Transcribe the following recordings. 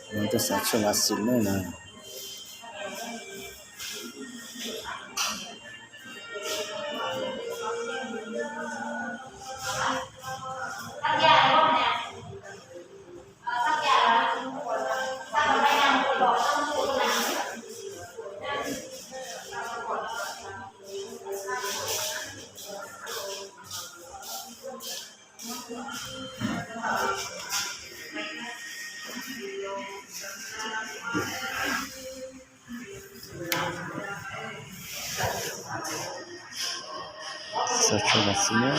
Tuaj xav tshuaj lav xim nej na. Xav tshuaj lav xim na.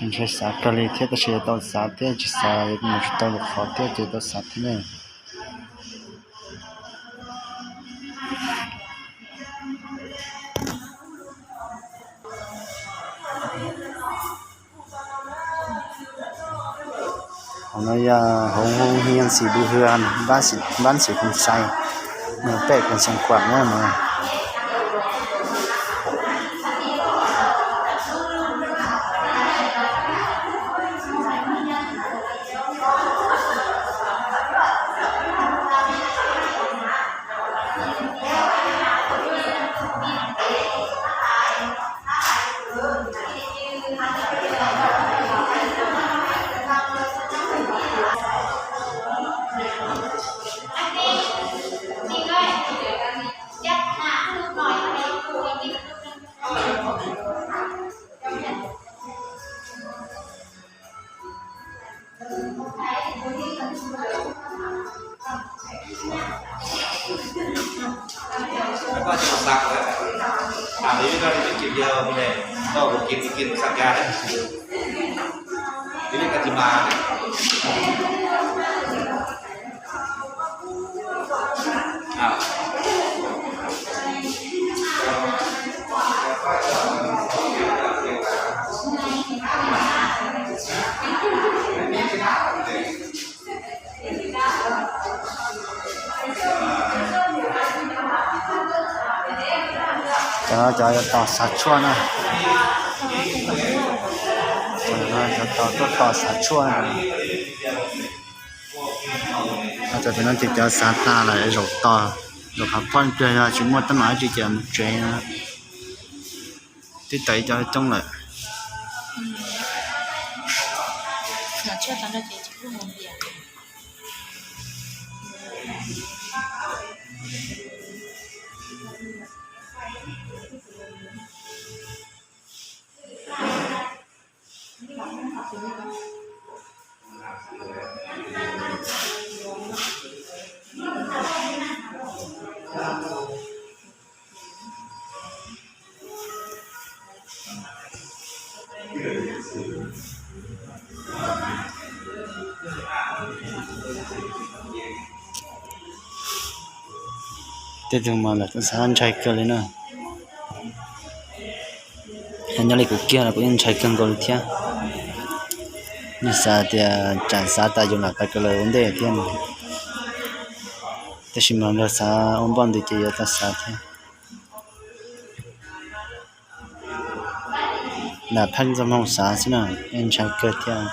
Tseem ntshai xav kawg li thiab tab sis yuav tau xav thiab, tsis xav yuav mus tsis tau lwm qhov thiab ces tau xav thiab ne. Hauv no yog hauv hoob hias xim Dub Hwm, npab xim Phoo Xais, nws peb koom xeem Kuam na no. Cov no cov yuav tos xav tshuaj na. Cov no cov tos tuaj tos xav tshuaj na. Cov pem no ces cov xav tas lawm zaum tos, zaum qhov phoj pliag yog tsis muaj teeb meem dab tsi ces mus tsev no. Twb tawm ib co coob lawm. Tej tug mas lawv kuj xav ntshai kawg li na. Nyob li kuv kiag los kuv yeej ntshai kawg nkaus li thiab. Yeej xav tias tsam xav tas yus lam pais kawm lawv ua ntej thiab no. Tab sis mas yog xav ua npoj ntws ces yuav tau xav thiab. Lam pheej txoj hmoo xav xwb na, yeej ntshai kawg thiab.